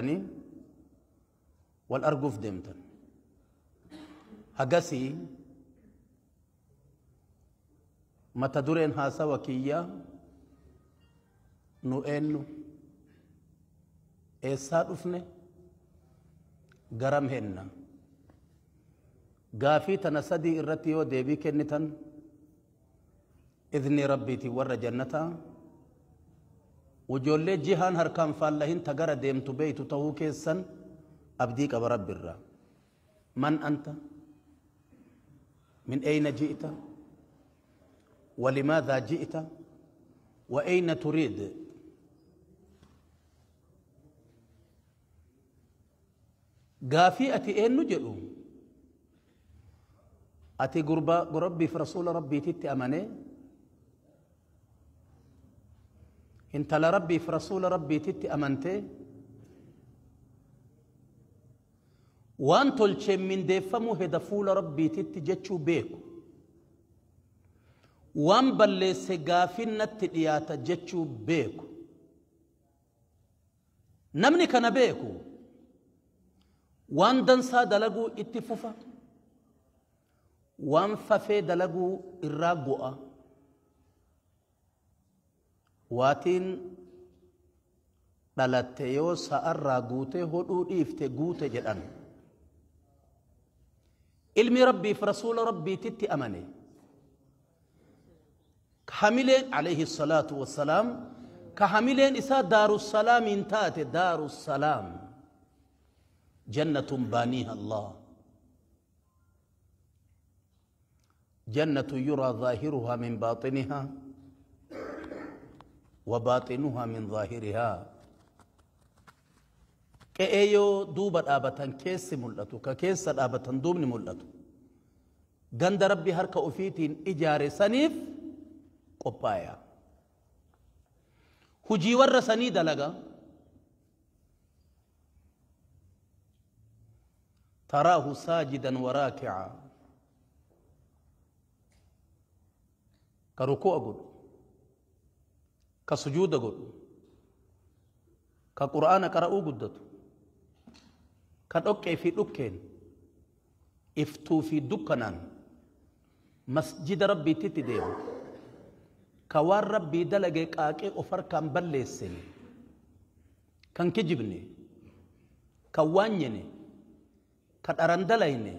Ni wal arguuf deemtan. Hagasii mata dureen haasawa kiyyaa nu eenyu, eessaa dhufne, garam henna? Gaafii tana sadii irratti yoo deebii kennitan, idni rabbiitiin warra jannataa, ijoollee jihaan harkaan faallahin ta gara deemtu beeytu tahuu keessan abdii qaba rabbirraa. Man anta, min ayna ji'ta, ولماذا جئت، وأين تريد؟ Gaafii ati eenyu jedhu, ati gurba rabbiif rasuula rabbiititti amane, intala rabbiif rasuula rabbiititti amante, waan tolcheen mindeeffamuu heda fuula rabbiititti jechuu beeku, waan balleesse gaafin natti dhiyaata jechuu beeku. Namni kana beeku waan dansaa dalaguu itti fufa, waan fafee dalaguu irraa go'a. Waatiin dhalatte yoo sa'arraa guutee hodhuu dhiifte guute jedhan. Ilmi rabbiif rasuula rabbiititti amane hamileen alayhi salaatu wassalaam, ka hamileen isaa daarussalaamiin taate, daarussalaam jannatun baaniiha Allah, jannatu yuraa zaahiruhaa min baaxinihaa wa baaxinuhaa min zaahirihaa. Qe'ee yoo duuba dhaabatan keessi mul'atu, ka keessa dhaabatan duubni mul'atu, ganda rabbi harka ofiitiin ijaare saniif qophaaya. Hujii warra sanii dalaga. Taraahu saajidan waraakica, ka ruku'a godhu, ka sujuuda godhu, ka qur'aana qara'uu guddatu, ka dhoqqee fi dhukkeen, iftuu fi dukkanaan masjida rabbiititti deemu, ka waan rabbii dalage qaaqee of harkaan balleessine, kan kijibne, kan waanyine, ka dharan dalayne,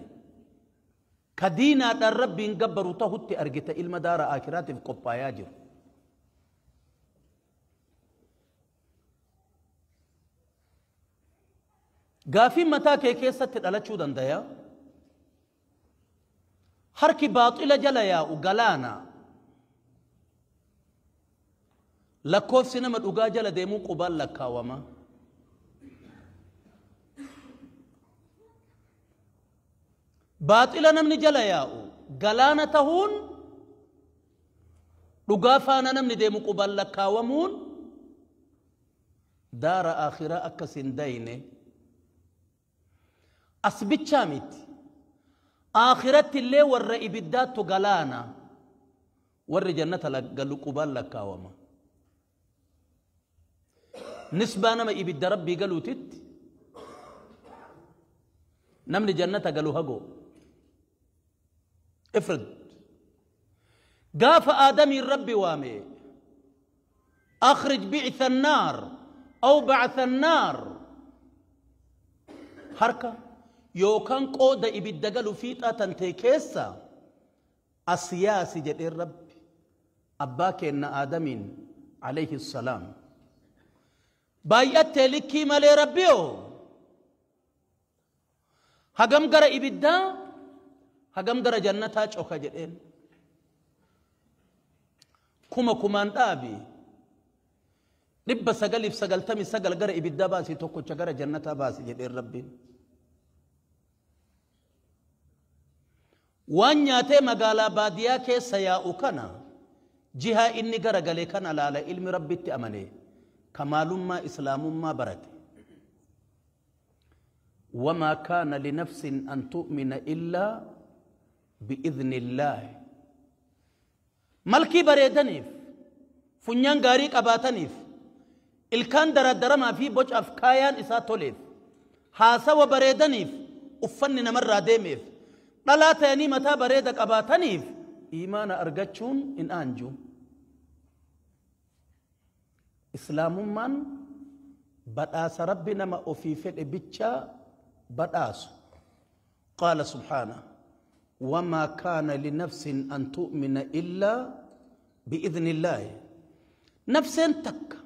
ka diinaadhaan rabbiin gabbaru tahutti argita ilma daara akiraatiif qophaayaa jiru. Gaafiin mataa kee keessatti dhalachuu dandaya. Harki baaxila jala yaa'u galaana, lakkoofsi nama dhugaa jala deemuu qubaan lakkaawama. Baaxila namni jala yaa'u galaana tahuun, dhugaa faana namni deemu qubaan lakkaawamuun daara akhiraa akkas hin dayne. As bichaa miti, akhiratti illee warra ibiddaattu galaana, warri jannata galu qubaan lakkaawama. Nisbaa nama ibidda rabbii galuutitti namni jannata galu hagoo. Ifrid gaafa aadamiin rabbi waame, akhrij bi'tha annaar aw ba'tha annaar, harka yookaan qooda ibidda galu fiixaa tantee keessa as yaasi jedheen rabbi abbaa keenna aadamiin alayhi salaam. Baay'attee likkii malee rabbiyoo, hagam gara ibiddaa, hagam gara jannataa coka jedheen. Kuma kumaan dhaabi, 999 gara ibiddaa baasi, tokkocha gara jannataa baasi jedheen rabbiin. Waan nyaatee magaalaa baadiyaa keessa yaa'u kana jihaa inni gara gale kana laala ilmi rabbitti amane, kamaalummaa islaamummaa barate. وما كان لنفس أن تؤمن إلا بإذن الله. Malkii bareedaniif, funyaan gaarii qabaataniif, Ilkaan daraddaramaa fi bocaaf kaayaan isaa toleef, haasawa bareedaniif, uffanni namarraa deemeef, dhalaa ta'anii mataa bareeda qabaataniif iimaana argachuun hin aanju. Islaamummaan badhaasa Rabbi nama ofii fedhe bicha badhaasu. Qaala subhaana: wamaa kaana linafsin an tu'mina illaa bi'idni illaahi. Nafseen takka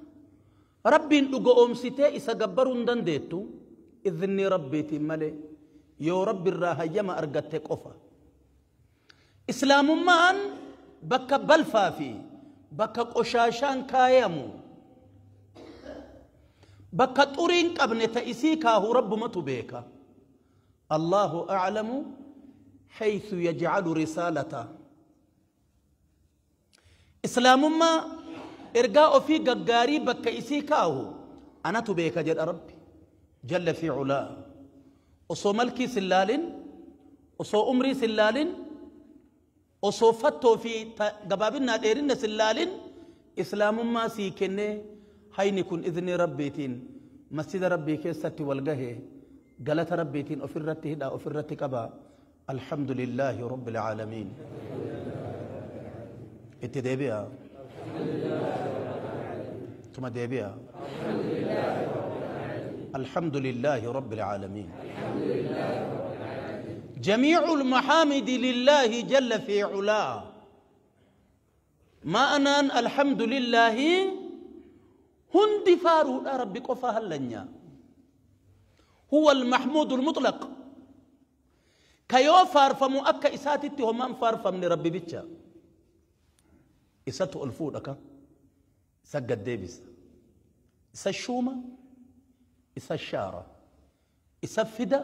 Rabbiin dhuga oomsitee isa gabbaruu hin dandeettu idni Rabbiitiin malee, yoo Rabbi irraa hayyama argatte qofa. Islaamummaan bakka balfaa fi bakka qoshaashaan kaayamu, bakka xuriin qabne ta isii kaahu Rabbumatu beeka. Allahu a'lamu haythu yaj'alu risaalata. Islaamummaa ergaa ofii gaggaarii bakka isii kaahu anatu beeka jedha Rabbi jalla fi culaa. Osoo malkii sin laalin, osoo umrii sin laalin, osoo fattoo fi gabaabinnaa dheerinna sin laalin, islaamummaa sii kennee hayni kun idni Rabbiitiin masjida Rabbii keessatti wal gahe. Galata Rabbiitiin ofirratti hidhaa, ofirratti qaba. Alhamdulillaahi rabbil aalamiin. Itti deebi'a, tuma deebi'a. Alhamdulillaahi rabbil aalamiin. جميع المحامد لله جل في علاه. ما أنان الحمد لله هندي فارو ربي قفا هلنيا. هو المحمود المطلق. كيو فارفمو أكا إساتي همان فارفم لربي بيتشا. إساتو الفود أكا سجد ديبس، إسا الشومة، إسا الشارة، إسا فدا،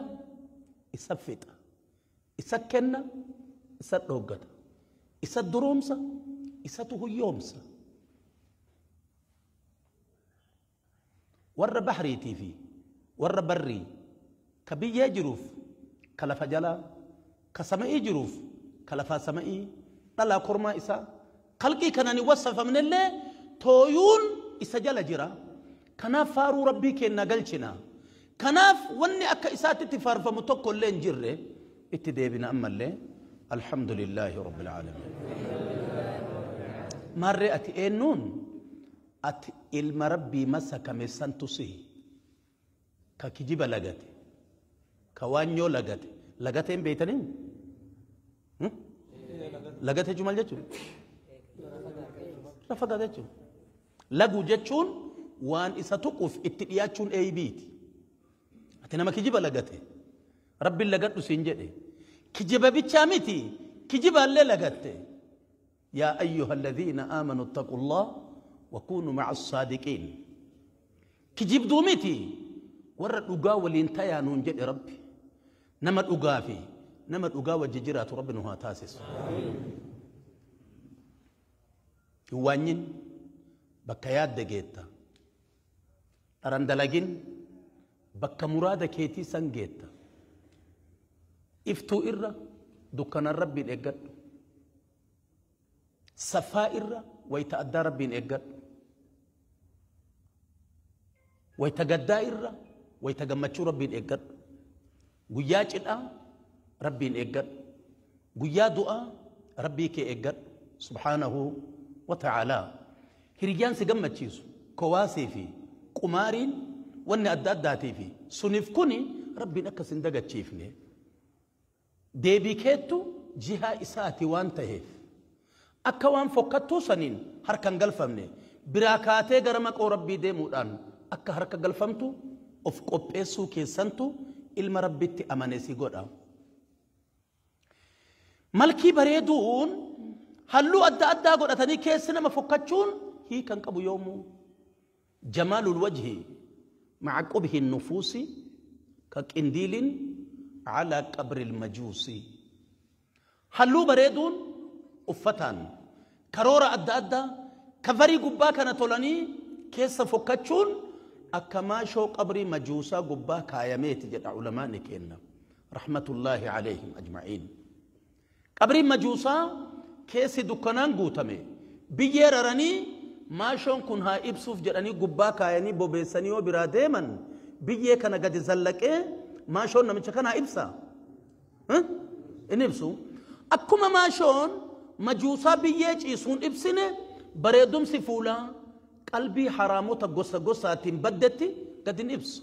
إسا فتا، إسا كنا، إسا الروقة، إسا الدرومسة، إسا تهيومسة. ور بحري تيفي ور بري كبي يجروف كلفا جلا كسمائي جروف كلفا سمائي طلع كرما إسا خلقي كناني وصف من الله تويون إسا جلا جرا. كناف فارو ربي كنا قلشنا كناف وني أكا إساتي تفار فمتوكل لين جره. اتدي بنا أما اللي الحمد لله رب العالمين. مرة أتي إيه نون أتي المربي مسك مسنتسي ككجيب لقتي كوانيو لقتي لقتين بيتنين لقتي جمال جتون رفقة جتون لقو جتون وان إسا تقف اتقياتون أي بيت. أتي نما كجيب لقتي ربي لقتو سنجده كجيب بيتشامتي كجيب اللي لقتي. يا أيها الذين آمنوا اتقوا الله وكونوا مع الصادقين. كجيب دومتي ورد أقا والانتيا نونجد ربي نما الأقا في نما الأقا والججرات ربي نها تاسس. يوانين بكيات دقيتا أرندلقين بكا مرادة كيتي سنجيتا. إفتو إرّا دكان ربي الإقاد صفا إرّا ويتأدى ربي الإقاد ويتقدى إرّا ويتقمتشو ربي الإقاد. قياج الآن ربي الإقاد، قيا دعاء ربي كي إقاد سبحانه وتعالى. هريان سقمتشيسو كواسي في قمارين واني أدى أداتي في سنفكني ربي نكس اندقت شيفني. ديبي كيتو جهة إساتي وان تهيف أكا وان فكتو سنين هركا قلفمني براكاتي غرمك أو ربي ديمودان أكا هركا قلفمتو أف قبئسو كيسانتو إلما ربي تي أمانيسي قودا. ملكي بريدون هلو أدى أدى قد أتني كيسنا ما فكتشون هي كان قبو يومو. جمال الوجه مع قبه النفوس كقنديل على قبر المجوسي. هلو بريدون أفتان كرورة أدى أدى كفري قبا كان تولاني كيس فكتشون أكما شو قبر مجوسا قبا كايميت جد علماء نكينا رحمة الله عليهم أجمعين. قبر مجوسا كيس دكانان قوتمي بيررني maashoon kun haa ibsuuf jedhanii gubbaa kaayanii bobeessanii yoo biraa deeman biyyee kana gadi zallaqee maashoon namicha kanaa ibsa in ibsu akkuma maashoon majuusaa biyyee ciisuun ibsine bareedumsi fuulaa qalbii haraamota gosa gosaatiin baddetti gadi hin ibsu.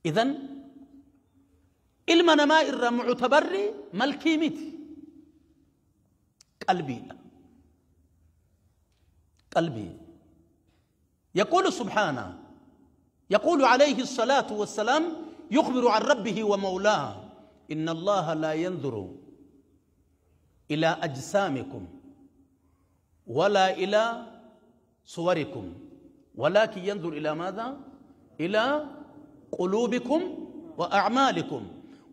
Idan ilma namaa irraa muctabarri malkii miti qalbiidha. قلبي يقول سبحانه يقول عليه الصلاة والسلام يخبر عن ربه ومولاه إن الله لا ينظر إلى أجسامكم ولا إلى صوركم ولكن ينظر إلى ماذا؟ إلى قلوبكم وأعمالكم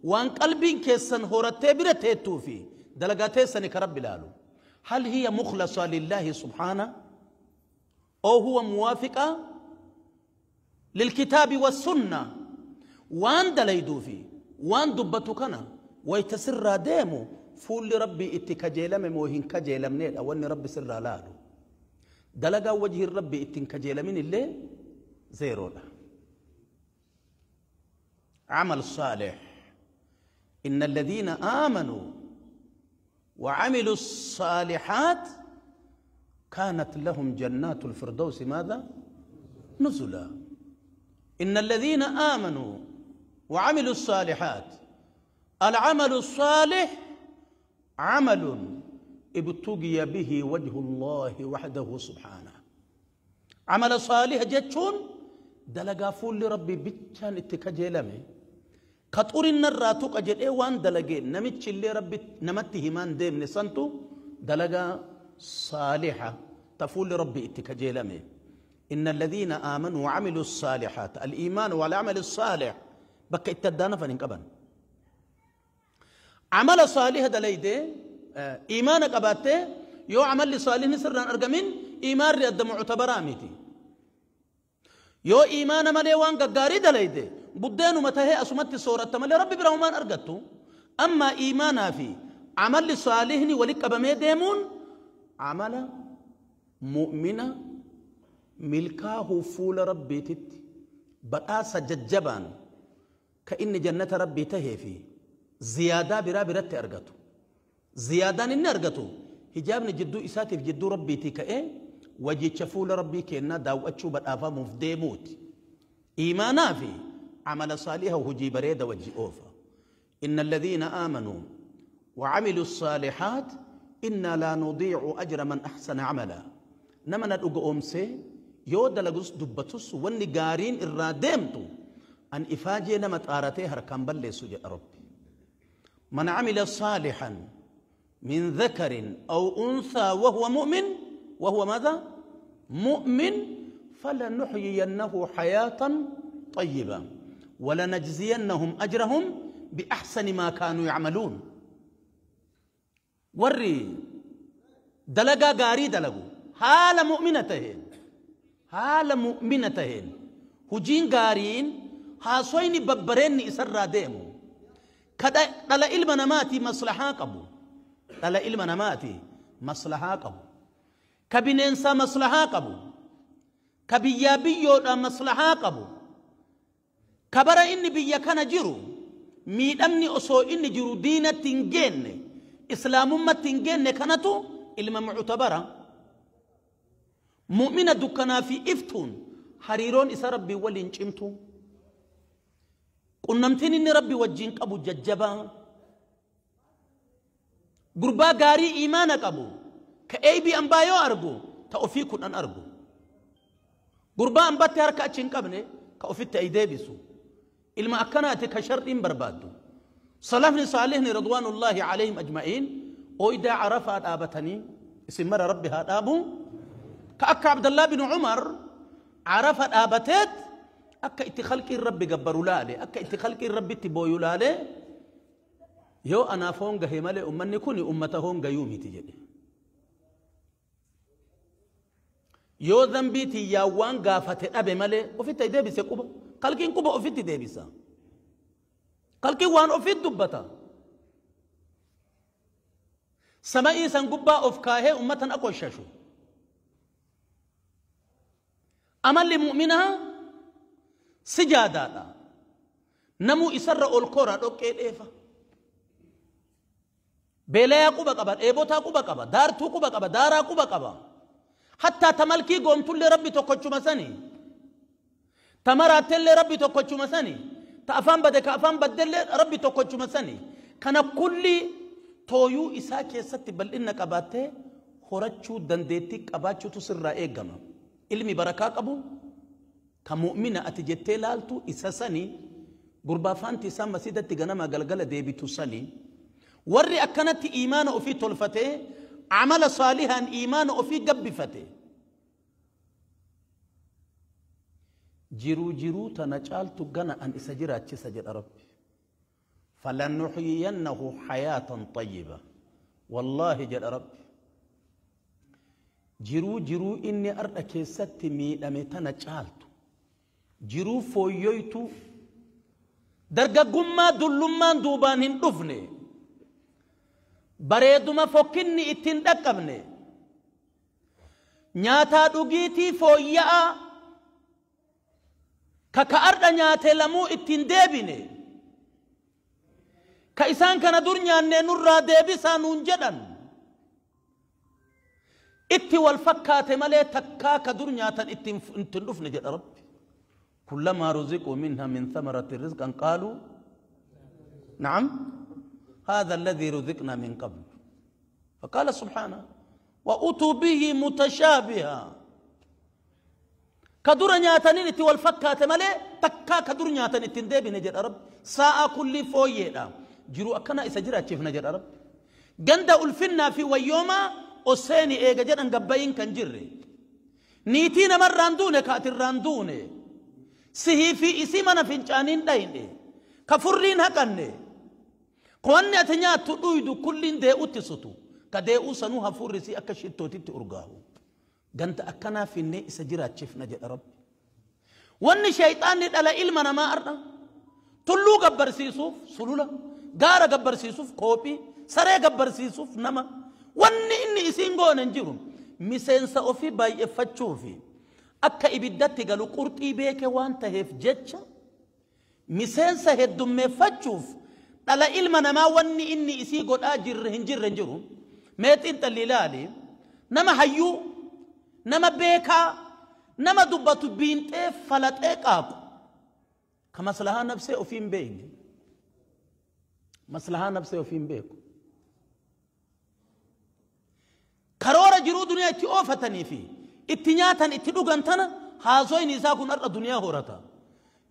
وأن قلبي كيسن هورتي برتيتو في دلقاتي سنك رب العالمين. هل هي مخلصة لله سبحانه أو هو موافقة للكتاب والسنة؟ وان دليدو في وان دبتو كنا ويتسرى ديمو فول ربي اتكجيلم موهن كجيلم نيل أو أن ربي سرى لالو دلقا وجه الرب اتكجيلمين اللي زيرو له. عمل صالح إن الذين آمنوا وعملوا الصالحات كانت لهم جنات الفردوس ماذا؟ نزلا. إن الذين آمنوا وعملوا الصالحات، العمل الصالح عمل ابتغي به وجه الله وحده سبحانه. عمل صالح جتشون دلقا فول ربي بيتشان اتكجيلمي كطورين الراتوك أجل إيوان دلقين نمتش اللي ربي نمته مان ديم نسانتو دلقا صالحة تفول ربي اتكجيلمي. إن الذين آمنوا وعملوا الصالحات، الإيمان والعمل الصالح بك اتدانا فننقبن عمل صالح دليدي إيمانك أباتي يو عمل صالح نسرنا أرقمين إيمان رياد معتبراميتي يو إيمان مالي وان قاري دليدي بدينو متهي أسمت صورة مالي ربي براهمان أرقتو. أما إيمانا في عمل صالحني ولك أبمي ديمون عمل مؤمنة ملكاه فول ربي تت بقاسة ججبان كإن جنة ربي تهي في زيادة برا برت أرقتو زيادة إن أرقتو هجابني جدو إساتي في جدو ربي تكأ وجي تشفول ربي كأننا داو أتشو بقافا مفديموت إيمانا في عمل صالح وهجي بريدة وجي أوفا. إن الذين آمنوا وعملوا الصالحات إنا لا نضيع أجر من أحسن عملا. نمنا الأقومسي يودا لقص دبتس والنقارين الرادمتو أن إفاجي نمت آرتي هركان بلي سجى ربي. من عمل صالحا من ذكر أو أنثى وهو مؤمن، وهو ماذا؟ مؤمن، فلنحيينه حياة طيبة ولنجزينهم أجرهم بأحسن ما كانوا يعملون. وري دلقا قاري دلقو حال مؤمنتهن حال مؤمنتهن هجين قارين هاسوين ببرين إسرى ديمو كدا دل علم نماتي مصلحة قبو دل علم نماتي مصلحة قبو كبننسا مصلحة قبو كبيابيو مصلحة قبو كبر إني بيا كان جرو ميدمني أصو إني جرو دينة تنجن إسلام ما تنجن كانتو إلما معتبرة مؤمنة دكنا في إفتون حريرون إسا ربي ولين شمتو قنمتين إني ربي وجينك أبو ججبا قربا قاري إيمانك أبو كأيبي أنبايو أرجو تأوفيكن أن أرجو قربا أنباتي هركا أتشنك أبني كأوفيت أيديبسو إلما أكناتك شر إن بربادو صلحني صالحني رضوان الله عليهم أجمعين وإذا عرفت آبتني اسم ربها آبو كأك عبد الله بن عمر عرفت آبتت أكا اتخلقي الرب جبروا لالي أكا اتخلقي الرب تبويو لالي يو أنا فون جهمالي أمني كوني أمتهم جيومي تجدي يو ذنبي تياوان قافت أبي مالي وفي تيدبس كوبا قلقين كوبا وفي تيدبسا قلقين وان وفي دبتا سمائي سنقبا أفكاه أمتا أقوششو Amalli mu'minaa sijaadaadha. Namuu isarra ol kora dhoqqee dheefa. Beelayaa quba qaba, dheebotaa quba qaba, daartuu quba qaba, daaraa quba qaba. Hattaa tamalkii goomtullee Rabbi tokkochuma sani. Tamaraattellee Rabbi tokkochuma sani. Ta afaan bade ka afaan baddellee Rabbi tokkochuma sani. Kana kulli tooyuu isaa keessatti bal'inna qabaattee horachuu dandeettii qabaachuutu sirraa eegama. Ilmi barakaa qabu ka mu'mina ati jettee laaltu isa sani, gurbaa faanti isaa masiidatti ganama galgala deebitu sani. Warri akkanatti iimaana ofii tolfatee amala saalihaan iimaana ofii gabbifate jiruu jiruu tana caaltu gana an isa jiraachisa jedha Rabbi. Falanuxyiyannahu hayaatan xayyiba. Wallaahi jedha Rabbi, jiruu jiruu inni ardha keessatti miidhame tana caaltu, jiruu fooyyoytu, dargaggummaa dullummaan duubaan hin dhufne, bareeduma fokkinni ittiin dhaqqabne, nyaataa dhugiitii fooyya'aa ka ka ardha nyaate lamuu ittiin deebine, ka isaan kana dur nyaannee nurraa deebisaa nuun jedhan itti wal fakkaate malee takkaa ka dur nyaatan ittiin dhufne jedha Rabbi. Kullamaa ruziquu minha min thamarati rizqan qaaluu na'am هذا الذي رزقنا من قبل. فقال سبحانه وأتوا به متشابها. كدر نياتنين اتي والفكات مالي تكا كدر نياتن اتن ديبي نجد رب. ساعة كل فويدا جرو أكنا إسجرا تشيف نجد رب. جند ألفنا في ويوما أسيني إيجا جدن قبين كان جري نيتينا من راندوني كاتر راندوني سهي في إسيمنا فنشانين دايني كفرين هكاني قواني أتنيا تدويدو كلين دي أتسطو كدي أوسنو هفورسي أكشتو تيتي أرقاهو. جنت أكنا في الني إسجرا تشيف نجد رب. واني شيطان على علمنا ما أرنا تلو قبر سيسوف سلولة غارة قبر سيسوف كوبي سري قبر سيسوف نما واني إني إسينغو ننجرم مسنسا أوفي باي إفتشوفي أكا إبدتي قالوا قرطي بيك وانت هيف جتشا مسنسا هدوم فتشوف على علمنا ما واني إني إسيغو أجر هنجر هنجرم ميت إنت اللي لالي نما هيو نما بيكا نما دبتو بنت فلت إيقاق كمصلحة نفسي أفهم بيني مصلحة نفسي أفهم بيكو كرورة جرو دنيا تي أوفتني في اتنياتن اتدوغن تنا هازوين إساكن أرى دنيا هورتا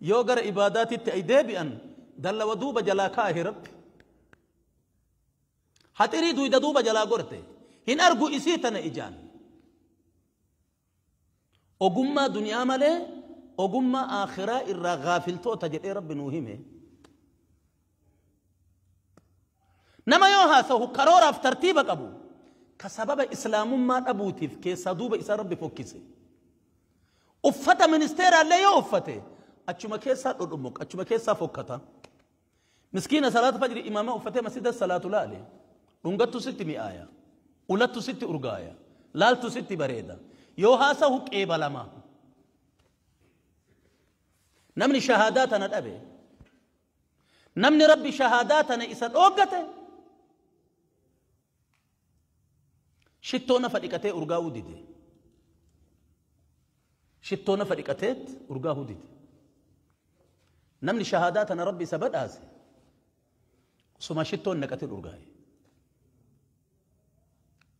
يوغر إباداتي تأيدي بأن دل ودوب جلا كاهي رب حتريدو إذا دوب جلا قرتي هن أرجو إسيتنا إجان ogummaa duniyaa malee ogummaa aakhiraa irraa gaafiltoota jedhee Rabbi nuu hime. Nama yoo haasahu karooraaf tartiiba qabu ka sababa islaamummaa dhabuutiif keessaa duuba isaa Rabbi fokkise. Uffata ministeeraallee yoo uffate achuma keessaa dhudhumuq achuma keessaa fokkata. Miskiina salaata fajri imaama uffatee masjida salaatu laale dhungattu sitti mi'aaya, ulattu sitti urgaaya, laaltu sitti bareeda. Yoo haasahu qeebalama. Namni shahaadaa tana dhabe, namni Rabbi shahaadaa tana isa dhooggate shittoo nafa dhiqatee urgaa'uu dide. Shittoo nafa dhiqateet urgaa'uu dide. Namni shahaadaa tana Rabbi isa badhaase osuma shittoon naqatee urgaa'e.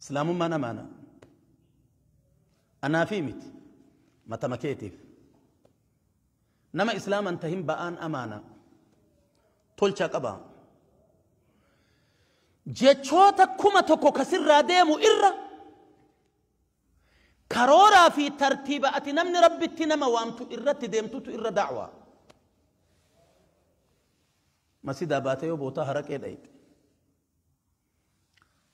Islaamummaan amaana. أنا في مت متمكيتيف نما إسلام أنتهم بآن أمانة تولشا قبا جتشوتا كما تكو كسر راديمو إرّا كرورا في ترتيب أتنمن ربي تنما وامتو إرّا تديمتو إرّا دعوة مسيدا باتيو بوتا هرك إيدايت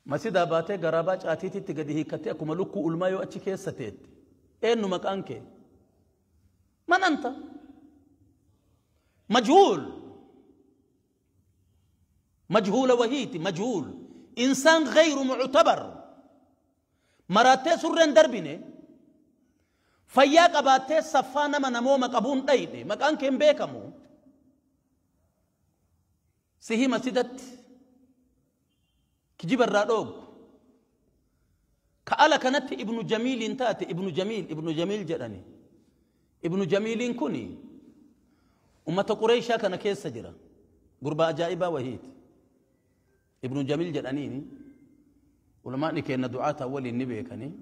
مسيدا baatee garaabaa caatiititti gadi hiikkatee akkuma lukkuu ulmaa yoo achi keessa teette eenyu maqaan kee man anta majhuul majhuula wahiiti majhuul insaan gayru muctabar maraattee surreen darbine Fayyaa qabaattee saffaa nama namooma qabuun dhayne maqaan kee hin beekamu. Si hima sidatti kijiba irraa dhoogu. Ka ala kanatti Ibnu Jamiiliin taate Ibnu Jamiil Ibnu Jamiil jedhani. Ibnu Jamiiliin kuni ummata Qureeshaa kana keessa jira. Gurbaa ajaa'ibaa wahiiti. Ibnu Jamiil jedhaniini ulamaani keenna du'aataa waliin ni beekanii.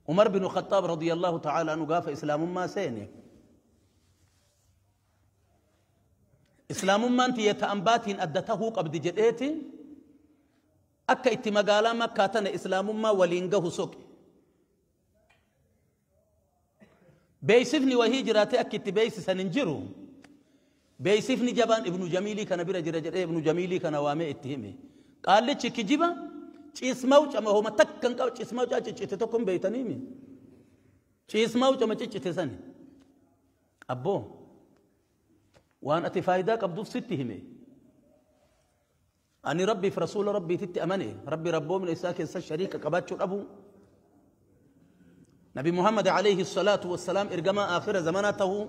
Umar bin Khattaab radiyallahu ta'ala anhu gaafa islaamummaa seene islaamummaan tiyya ta'an baatiin adda tahuu qabdi jedheeti akka itti magaalaa Makkaa tana islaamummaa waliin gahu soqe. Beeksifni wahii jiraatee akka itti beeksisan hin jiru. Beeksifni jabaan Ibnu Jamiilii kana bira jira jedhee Ibnu Jamiilii kana waamee itti hime. Qaallichi kijiba ciismaw cama homa takka hin qabu ciismaw caa ciccite tokko hin beeytaniimi. Ciismaw cama ciccite sani. Abboo waan ati faayidaa qabduuf sitti hime. Ani Rabbiif Rasuula Rabbiititti amane Rabbi rabboomina isaa keessa shariika qabaachuu dhabu. Nabi Muhammad alayhi salaatu wassalaam ergamaa aakhira zamanaa tahuu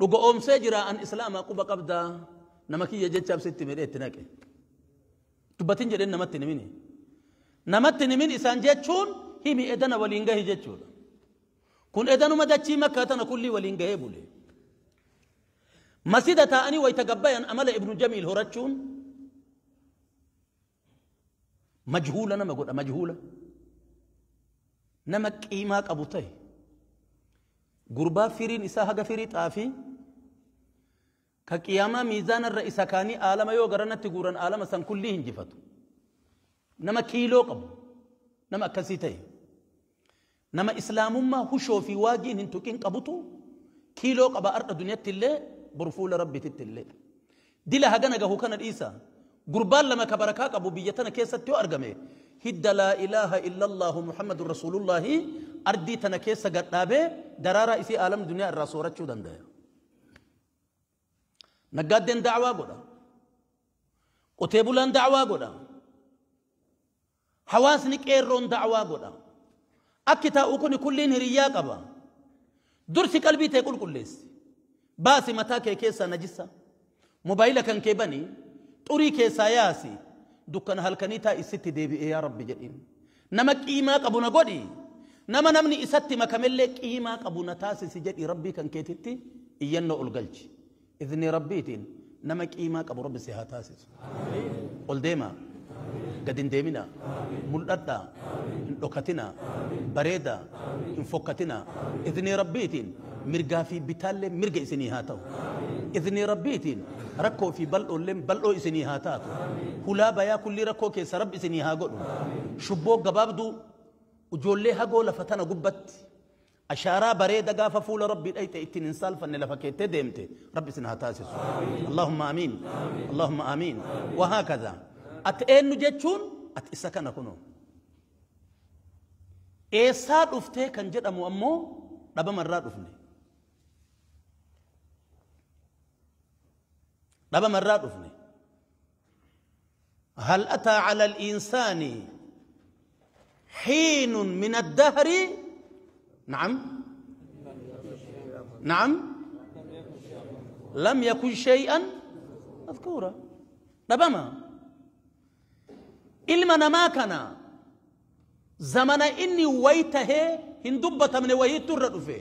dhuga oomsee jira an islaamaa quba qabdaa nama kiyya jechaaf sitti hime itti naqe. Dubbatin jedheen namatti hin himini. Namatti hin himin isaan jechuun himi edana waliin gahi jechuudha. Kun edanuma dachii Makkaa tana kullii waliin gahee bule. Masjida taa'anii wayita gabbayan amala Ibnu Jamiil horachuun majhuula nama godha majhuula. Nama qiimaa qabu ta'e gurbaa firiin isaa haga firii xaafii ka qiyaamaa miizaana irra isa kaanii aalama yoo garanatti guuran aalama san kullii hinjifatu. Nama kiiloo qabu nama akkasii ta'e nama islaamummaa hushoo fi waagiin hin tuqin qabutu kiiloo qaba arda duniyatti illee boru fuula rabbititti illee. Dila hagana gahu kana dhiisa. Gurbaan lama ka barakaa qabu biyya tana keessatti yoo argame hidda laa ilaaha illallahu Muhammadun Rasuulullaahi ardii tana keessa gadhaabee daraaraa isii aalam duniyaa irraa soorachuu dandaya. Naggaaddeen da'waa godha. Qotee bulaan da'waa godha. Hawaasni qeerroon da'waa godha. Akki taa'u kuni kulliin hiriyyaa qaba. Dursi qalbii ta'e qulqulleessi. Baasi mataa kee keessaa najisa. Mobaayila kan kee bani xurii keessaa yaasi. Dukkana halkanii taa isitti deebi'ee yaa Rabbi jedhiin. Nama qiimaa qabu na godhi. Nama namni isatti makamellee qiimaa qabu na taasisi jedhi Rabbii kan keetitti iyyannoo ol galchi. Idni Rabbiitiin nama qiimaa qabu Rabbi si haa taasisu. Ol deemaa. Gad hin deeminaa. Mul'adhaa. Hin dhokatinaa. Bareedaa. Hin fokkatinaa. Idni Rabbiitiin mirgaa fi bitaallee mirga isinii haa ta'u. Idni Rabbiitiin rakkoo fi bal'oolleen bal'oo isinii haa taatu. Hulaa bayaa kullii rakkoo keessa Rabbi isinii haa godhu. Shubboo gabaabduu ijoollee hagoo lafa tana gubbatti ashaaraa bareeda gaafa fuula Rabbii dhayxe ittiin hin saalfanne lafa keettee deemte Rabbi isin haa taasisu. Allahumma amiin. Allahumma amiin. Wahaakaza. Ati eenyu jechuun ati isa kana kunoo. Eessaa dhuftee kan jedhamu ammoo dhabamarraa dhufne. Dhabamarraa dhufne. هل أتى على الإنسان حين من الدهر نعم نعم لم يكن شيئا مذكورا. ربما ilma namaa kana zamana inni wayi tahee hin dubbatamne wayiitu irra dhufe.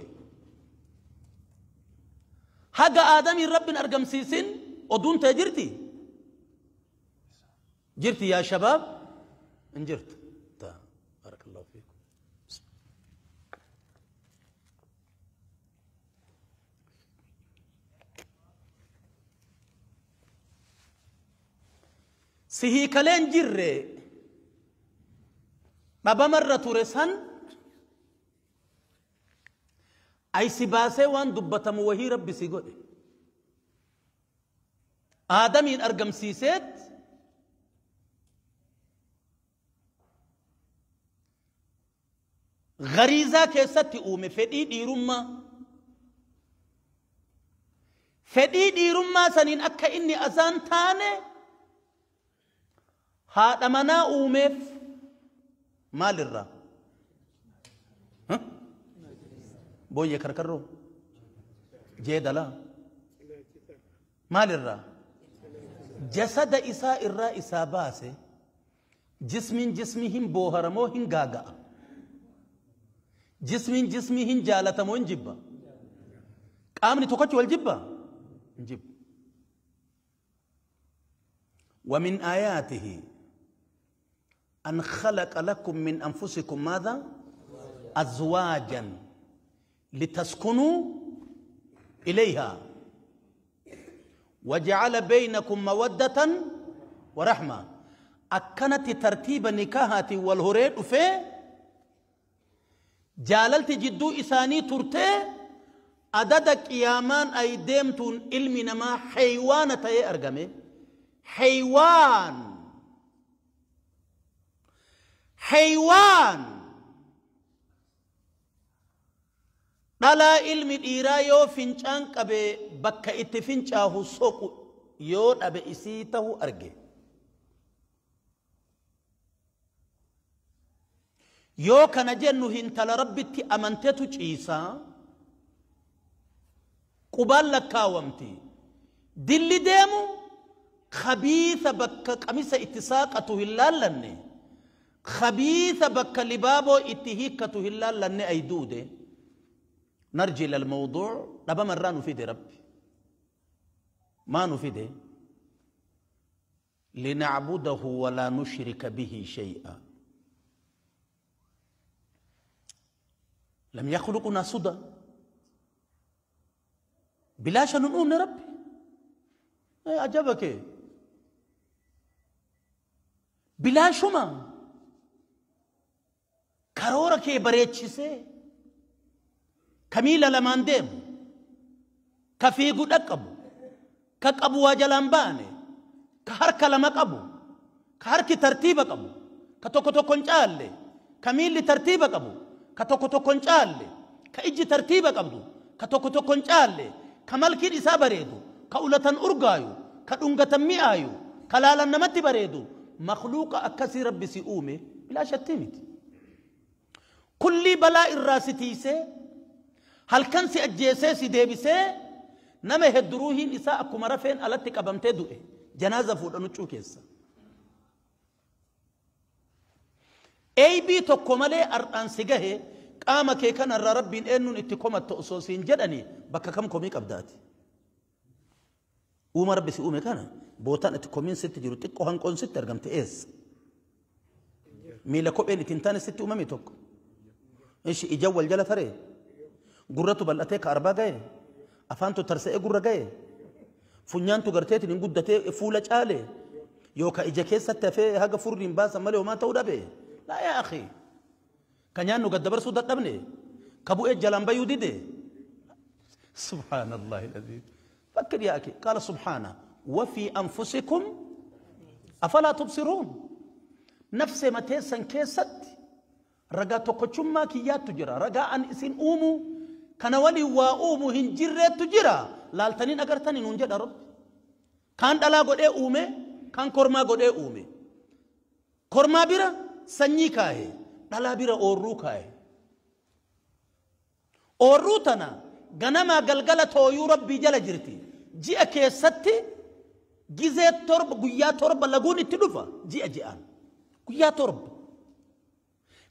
Haga aadamiin Rabbiin argamsiisin oduun ta'e jirti? Jirti yaa shabaab? Hin jirtu. Barakallahu fiikum. Si hiikaleen jirre dhabamarra ture san aysi baasee waan dubbatamu wahii Rabbi si godhe. Aadamiin argamsiiseet gariizaa keessatti uume fedhii dhiirummaa. Fedhii dhiirummaa saniin akka inni azaan taane haadha manaa uumeef maalirraa? Booyyee karkarroo? Jeedalaa? Maalirraa? Jasada isaa irraa isaa baase. Jismiin jismii hin booharamoo hin gaaga'a? Jismiin jismii hin jaalatamoo hin jibba? Qaamni tokkochi wal jibba? Hin jibbu. ومن آياته أن خلق لكم من أنفسكم ماذا؟ أزواجا لتسكنوا إليها وجعل بينكم مودة ورحمة. أكنت ترتيب نكاحات والهريد في جاللت جدو إساني ترتي أدد قيامان أي ديمتون علمنا ما حيوان تي أرقمي حيوان حيوان dhalaa ilmi dhiiraa yoo fincaan qabe bakka itti fincaahu soqu yoo dhabe isii tahu arge. Yoo kana jennu hintala rabbitti amantetu ciisaa qubaan lakkaawamti. Dilli deemu khabiisa bakka qamisa itti saaqatu hin laallanne, khabiisa bakka libaaboo itti hiikkatu hin laallanne ay duude. نرجع إلى الموضوع. دبا مرة نفيد ربي ما نفيد لنعبده ولا نشرك به شيئا. لم يخلقنا سدى بلا شنون ربي. أعجبك بلا شما كرورك بريتشسي كميلة لمان ديم كفيقو دقبو كقبو واجلان باني كهركة لما قبو كهركي ترتيب قبو كتوكو توكو نجالي كميل ترتيب قبو كتوكو توكو نجالي كإجي ترتيب قبو كتوكو توكو نجالي كمالكين إسا بريدو كأولة أرقايو كأنغة مئايو كلالا نمتي بريدو. مخلوق أكسي ربي سيؤمي بلا شتمت كل بلاء الراستيسي هل كان سي أجيسي سي ديبسي نما هدروهين إساء أكما رفين ألتك أبامتي دوئي جنازة فود أنو تشوكيسا أي بي تقومالي أرآن سيقهي قام كيكان الرا ربين إنون اتكوما التأسوسين جدني بكا كم كوميك أبداتي وما ربي سي أومي كان بوتان اتكومين ست جيرو تكو هنكون ست أرقمت إيس ميلا كوبين اتنتان ست أمامي توك إيش إجوال جلا فري gurratu bal'atee ka arbaa gaye afaantu tarsa'ee gurra gaye funyaantu garteetiin hin guddatee fuula caale yookaan ija keessatti hafee haga furriin baasan malee homaa ta'uu dhabe. Laa yaa akhi ka nyaannu gad dabarsuu dadhabne ka bu'ee jalaan bayuu dide. Subhaanallahi al-aziim. Fakkir yaa akhi qaala subhaana وفي أنفسكم أفلا تبصرون. نفس ما تيسن كيست رجا tokkochummaa kiyyaattu jira ragaa an isin uumu kana waliin waa uumu hin jirreettu jira laaltaniin agartanii nuun jedha rabbi. Kaan dhalaa godhee uume kaan kormaa godhee uume. Kormaa bira sanyii kaahe dhalaa bira oorruu kaahe. Oorruu tana ganamaa galgala tooyuu rabbii jala jirti. Ji'a keessatti gizee torba guyyaa torba laguun itti dhufa ji'a ji'aan guyyaa torba.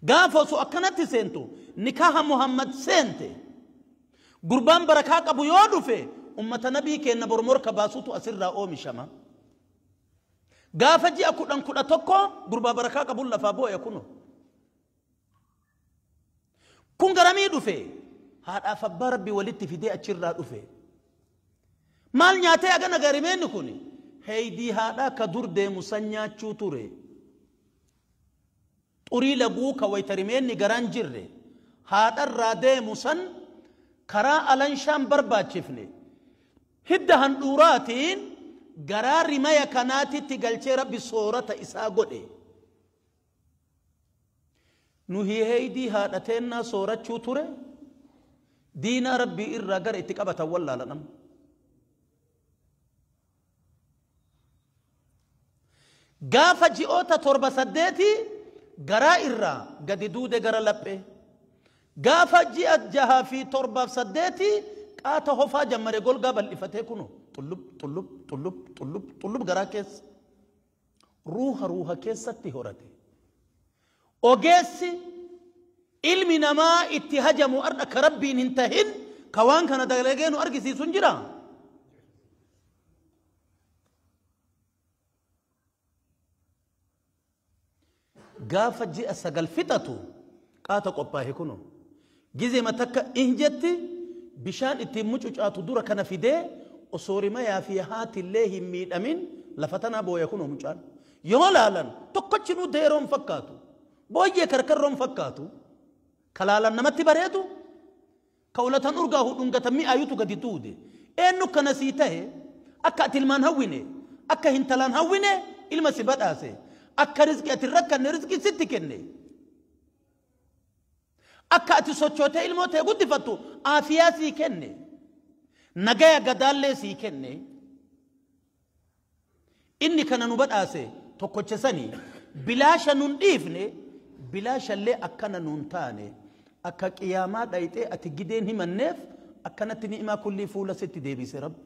Gaafa osoo akkanatti seentu nikaaha Muhammad seente. Gurbaan barakaa qabu yoo dhufe ummata nabii keenna bormorka baasutu asirraa oomishama. Gaafa ji'a 10 11 gurbaa barakaa qabuun lafaa boo'e kuno. Kun garamii dhufe haadhaaf abbaa rabbii walitti fidee achirraa dhufe. Maal nyaatee agana garimeenni kun heydii haadhaa ka dur deemu san nyaachuu ture. Xurii laguu ka waytarimeenni garaan jirre haadharraa deemu san karaa alanshaan barbaachifne hidda handhuuraatiin garaa rimaya kanaatitti galchee rabbi soorata isaa godhe. Nuhi heydii haadhateennaa soorachuu ture diinaa rabbii irraa gara itti qabatan wallaalanam. Gaafa ji'oota 7 8 garaa irraa gadi duude gara laphee Gaafa ji'a 6 fi 7 8 qaata hofaa jammare golgaa bal'ifatee kunu xullub xullub xullub xullub xullub garaa keessa ruuha ruuha keessatti horate. Ogeessi ilmi namaa itti hajamu ar'a ka rabbiin hin tahin ka waan kana dalagee nu argisiisu hin jira. Gaafa ji'a 9 fixatu qaata qophaahe kuno gizema takka injetti bishaan ittiin mucucaatu dura kana fidee osoo rimayaa fi haatillee hin miidhamin lafa tanaa booya kunoo mucaan. Yoo laalan tokkochinuu deeroon fakkaatu, booyyee karkarroon fakkaatu, ka laalan namatti bareedu, ka ulatan urgaahu dhungatan mi'aayutu gadi duude. Eenyu kana sii tahe akka ati ilmaan hawwine, akka hintalaan hawwine ilma si badhaase, akka rizqi ati rakkanne rizqi sitti kenne, akka ati sochootee ilmoo ta'e guddifattu aafiyaa sii kenne, nagaya gadaallee sii kenne. Inni kana nu badhaase tokkocha sanii bilaasha nun dhiifne, bilaashallee akkana nun taane, akka qiyaamaa dhayxee ati gideen himanneef akkanatti ni'imaa kullii fuula sitti deebise Rabbi.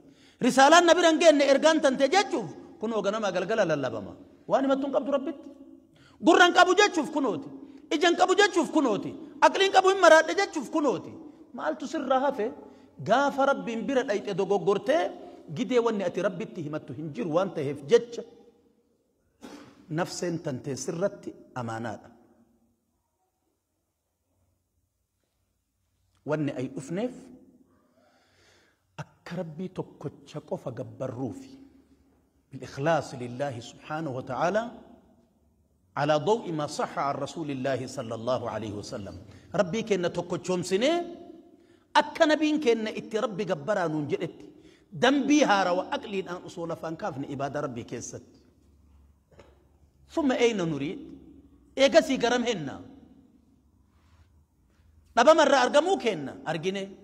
Risaalaan na bira hin geenne ergaan tante jechuuf kunoo ganamaa galgala lallabama. Waan himattu hin qabdu Rabbitti. Gurra hin qabu jechuuf kunooti. Ija hin qabu jechuuf kunooti. Aqlii hin qabu hin maraadhe jechuuf kunooti. Maaltu sirraa hafe? Gaafa Rabbiin bira dhayxe dogoggortee gidee wanni ati Rabbitti himattu hin jiru waan ta'eef jecha nafseen tantee sirratti amaanaadha. Wanni ay dhufneef akka Rabbii tokkocha qofa gabbarruufi بالإخلاص لله سبحانه وتعالى على ضوء ما صح عن رسول الله صلى الله عليه وسلم. ربي كنا tokkochoom سنة akka nabiin keenya itti Rabbi gabbaraa nuun jedhetti dambii haarawa aqliidhaan osoo lafaan kaafne ibaada Rabbii keessatti. ثم أين نريد؟ eegasii garam henna? Dhabamarraa argamuu kenna argine.